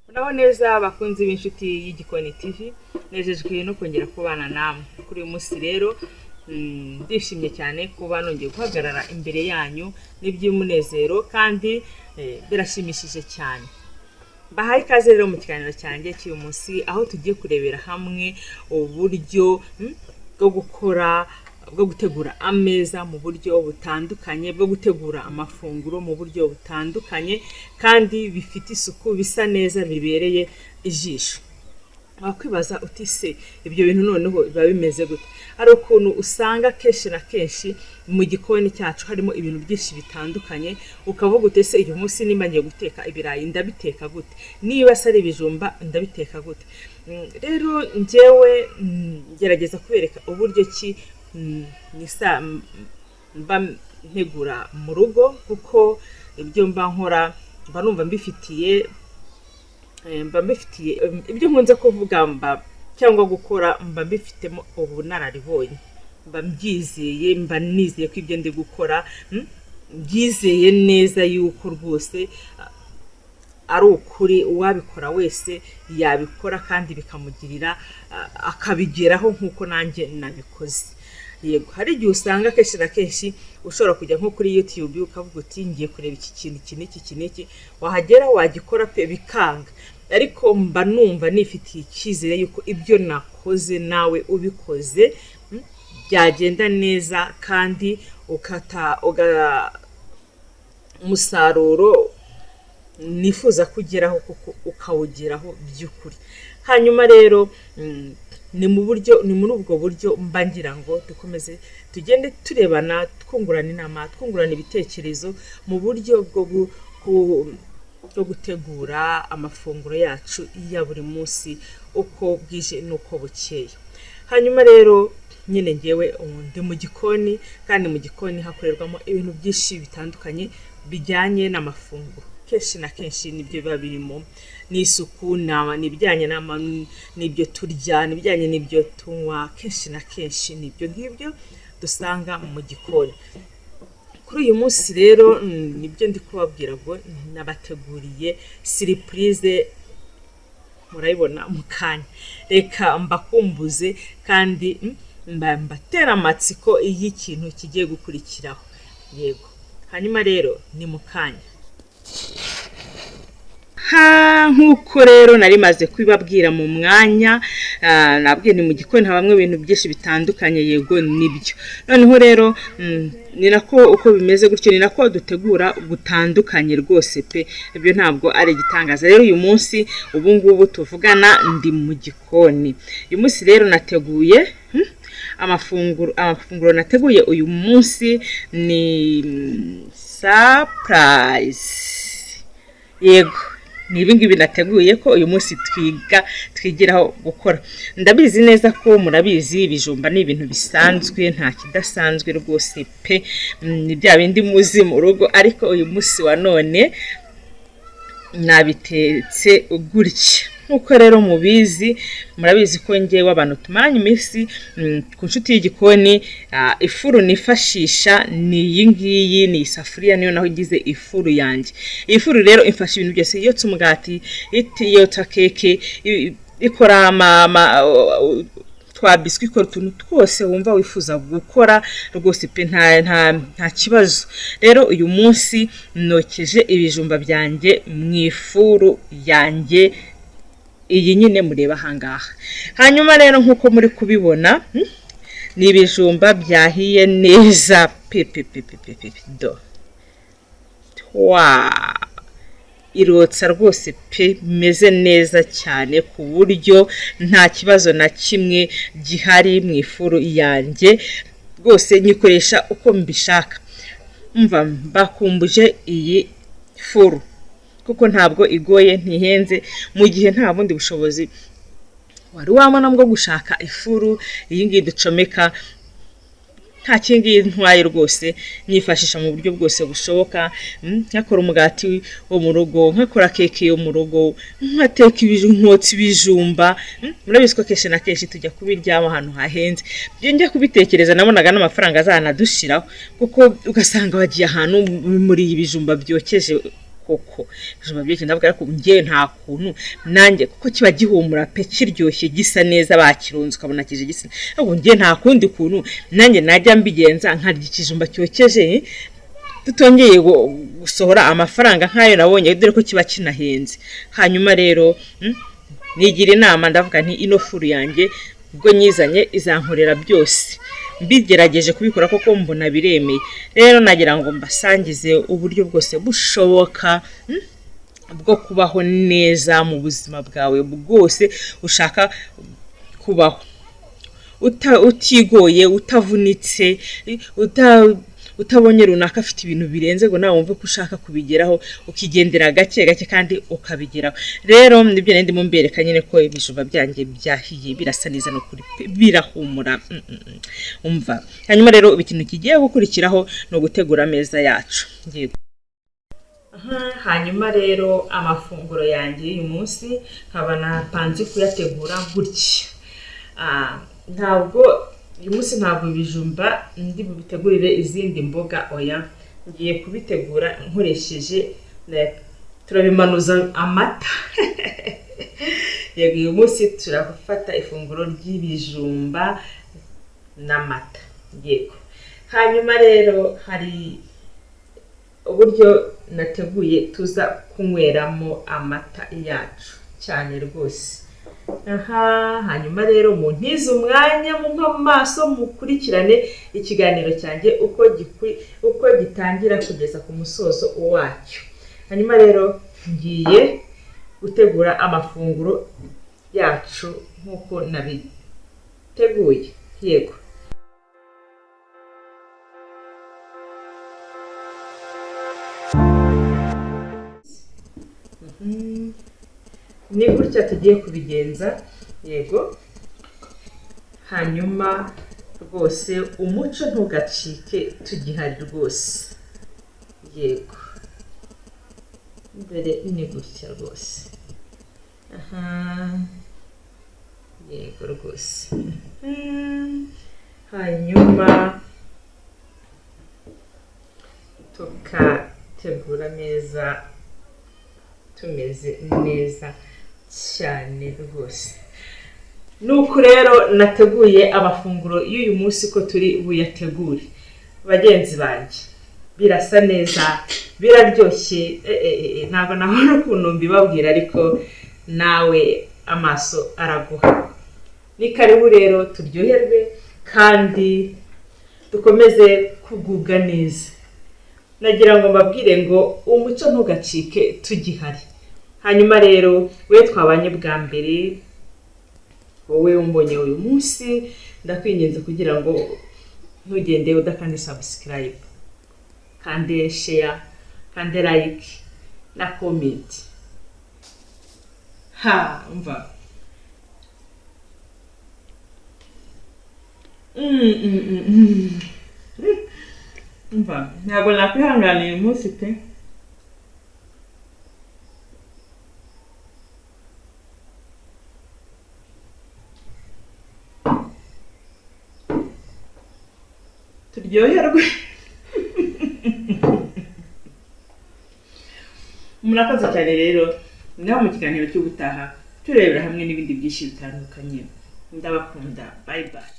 Muraho neza bakunzi b'inshuti y'Igikoni TV, nejejwe no kongera kubana namwe. Kuri uyu munsi rero ndishimye cyane kuba nongeye guhagarara imbere yanyu, ni iby'umunezero kandi birashimishije cyane. Mbahaye ikaze rero mu kiganiro cyanjye cy'uyu munsi, aho tugiye kurebera hamwe uburyo bwo gukora, bwo gutegura ameza mu buryo butandukanye, bwo gutegura amafunguro mu buryo butandukanye kandi bifite isuku, bisa neza, bibereye ijisho. Wakwibaza uti: "Se ibyo bintu noneho biba bimeze gute?" Hari ukuntu usanga kenshi na kenshi mu gikoni cyacu harimo ibintu byinshi bitandukanye, ukavuga uti: "Ese uyu munsi nimba ngiye guteka ibirayi, ndabiteka gute? Niba se ari ibijumba, ndabiteka gute?" Rero njyewe ngerageza kubereka uburyo ki mba ntegura mu rugo, kuko ibyo mba nkora mba numva mbifitiye mba mbifitiye ibyo nkunze kuvuga mba cyangwa gukora, mba mbifitemo ubunararibonye, mba mbyizeye, mba nizeye ko ibyo ndi gukora mbyizeye neza yuko rwose ari ukuri, uwabikora wese yabikora kandi bikamugirira akabigeraho nk'uko nanjye nabikoze. Yego, hari igihe usanga kenshi na kenshi ushobora kujya nko kuri YouTube ukavuga uti: "Ngiye kureba iki kintu, iki n'iki, iki n'iki", wahagera wagikora pe bikanga. Ariko mba numva nifitiye icyizere yuko ibyo nakoze nawe ubikoze byagenda neza kandi ukata umusaruro nifuza kugeraho kuko ukawugeraho by'ukuri. Hanyuma rero ni muri ubwo buryo mba ngira ngo dukomeze tugende turebana, twungurana inama, twungurana ibitekerezo mu buryo bwo gutegura amafunguro yacu ya buri munsi, uko bwije n'uko bukeye. Hanyuma rero nyine ngewe ubu ndi mu gikoni, kandi mu gikoni hakorerwamo ibintu byinshi bitandukanye bijyanye n'amafunguro. Kenshi na kenshi nibyo biba birimo, ni isuku, ni ibijyanye n'ibyo turya, ni ibijyanye n'ibyo tunywa. Kenshi na kenshi ni ibyo ngibyo dusanga mu gikoni. Kuri uyu munsi rero nibyo ndi kubabwira ngo nabateguriye surprise, murayibona mu kanya. Reka mbakumbuze kandi mbatera amatsiko y'ikintu kigiye gukurikiraho. Yego, hanyuma rero ni mu kanya. Ha, nk'uko rero nari maze kubibabwira mu mwanya, nabwiye ni mu gikoni habamo ibintu byinshi bitandukanye. Yego, nibyo. Noneho rero ni nako uko bimeze gutyo, ni nako dutegura gutandukanye rwose pe, ibyo ntabwo ari igitangaza. Rero uyu munsi, ubu ngubu tuvugana, ndi mu gikoni. Uyu munsi rero nateguye amafunguro. Amafunguro nateguye uyu munsi ni surprise. Yego, ni ibi ngibi nateguye ko uyu munsi twiga, twigiraho gukora. Ndabizi neza ko murabizi, ibijumba ni ibintu bisanzwe, nta kidasanzwe rwose pe. Ni bya bindi muzi mu rugo. Ariko uyu munsi wa none nabitetse gutya. Nk'uko rero mubizi, murabizi ko ngewe abantu tumaranye iminsi ku nshuti y'igikoni, ifuru nifashisha ni iyi ngiyi, ni isafuriya, niyo naho igize ifuru yanjye. Iyi furu rero imfasha ibintu byose: yotsa umugati, yotsa keke, ikora twa biscuit, ikora utuntu twose wumva wifuza gukora rwose pe, nta kibazo. Rero uyu munsi nokeje ibijumba byanjye mu ifuru yanjye iyi nyine mureba ahangaha. Hanyuma rero nk'uko muri kubibona, ni ibijumba byahiye neza pe pe pe pe pe pe. Do wa irotsa rwose pe, bimeze neza cyane ku buryo nta kibazo na kimwe gihari mu ifuru yanjye rwose, nyikoresha uko mbishaka. Mva mbakumbuje iyi furu kuko ntabwo igoye, ntihenze. Mu gihe nta bundi bushobozi wari wabona bwo gushaka ifuru, iyi ngiyi ducomeka nta kindi ntwaye rwose, nyifashisha mu buryo bwose bushoboka, nkakora umugati wo mu rugo, nkakora keke yo mu rugo, nkateka, nkotsa ibijumba. Murabizi ko kenshi na kenshi tujya kubiryamo ahantu hahenze. Ibyo njya kubitekereza nabonaga n'amafaranga azanadushiraho, kuko ugasanga wagiye ahantu muri ibijumba byokeje. Koko ibijumba byokeje, ndavuga ariko njyewe nta kuntu nanjye, kuko kiba gihumura pe, kiryoshye, gisa neza, bakirunze ukabona kije gisa, ariko njyewe nta kundi kuntu nanjye najya mbigenza nkarya ikijumba cyokeje tutongeye gusohora amafaranga nk'ayo nabonye, dore ko kiba kinahenze. Hanyuma rero nigira inama, ndavuga nti ino furu yanjye ubwo nyizanye izankorera byose. Mbigerageje kubikora koko mbona biremeye. Rero nagira ngo mbasangize uburyo bwose bushoboka bwo kubaho neza mu buzima bwawe bwose ushaka kubaho, utigoye, utavunitse, utabonye runaka afite ibintu birenze ngo nawe wumve ko ushaka kubigeraho, ukigendera gake gake kandi ukabigeraho. Rero nibyo nari ndimo mbereka nyine ko ibijumba byanjye byahiye, birasa neza no kuri pe, birahumura. Umva. Hanyuma rero ubu ikintu kigiye gukurikiraho ni ugutegura ameza yacu. Ngiye hanyuma rero amafunguro yanjye y'uyu munsi nkaba napanze kuyategura gutya. Ntabwo uyu munsi ntabwo ibijumba ndi bubitegurire izindi mboga, oya, ngiye kubitegura nkoresheje turabimanuza amata. Yego, uyu munsi turafata ifunguro ry'ibijumba n'amata. Yego. Hanyuma rero hari uburyo nateguye tuza kunyweramo amata yacu cyane rwose. Hanyuma rero muntize umwanya, mumpe amaso, mukurikirane ikiganiro cyanjye uko gitangira kugeza ku musozo wacyo. Hanyuma rero ngiye gutegura amafunguro yacu nk'uko nabiteguye. Yego. Ni gutya tugiye kubigenza. Yego. Hanyuma rwose umuco ntugacike, tugihari rwose. Yego, dore ni gutya rwose. Yego rwose. Hanyuma tukategura neza, tumeze neza cyane rwose. Nuko rero nateguye amafunguro y'uyu munsi ko turi buyategure. Bagenzi banjye, birasa neza, biraryoshye, ntabwo nabona ukuntu mbibabwira, ariko nawe amaso araguha. Ni karibu rero turyoherwe kandi dukomeze kugubwa neza. Nagira ngo mbabwire ngo umuco ntugacike, tugihari. Hanyuma rero we twabanye bwa mbere, wowe umbonye uyu munsi, ndakwinginze kugira ngo ntugende udakande subscribe, kande share, kande like na comment. Ha, umva. Umva, ntabwo nakwihanganira uyu munsi pe. Turyoherwe. Murakoze cyane rero, naho mu kiganiro cy'ubutaha turebera hamwe n'ibindi byinshi bitandukanye. Ndabakunda, bye bye.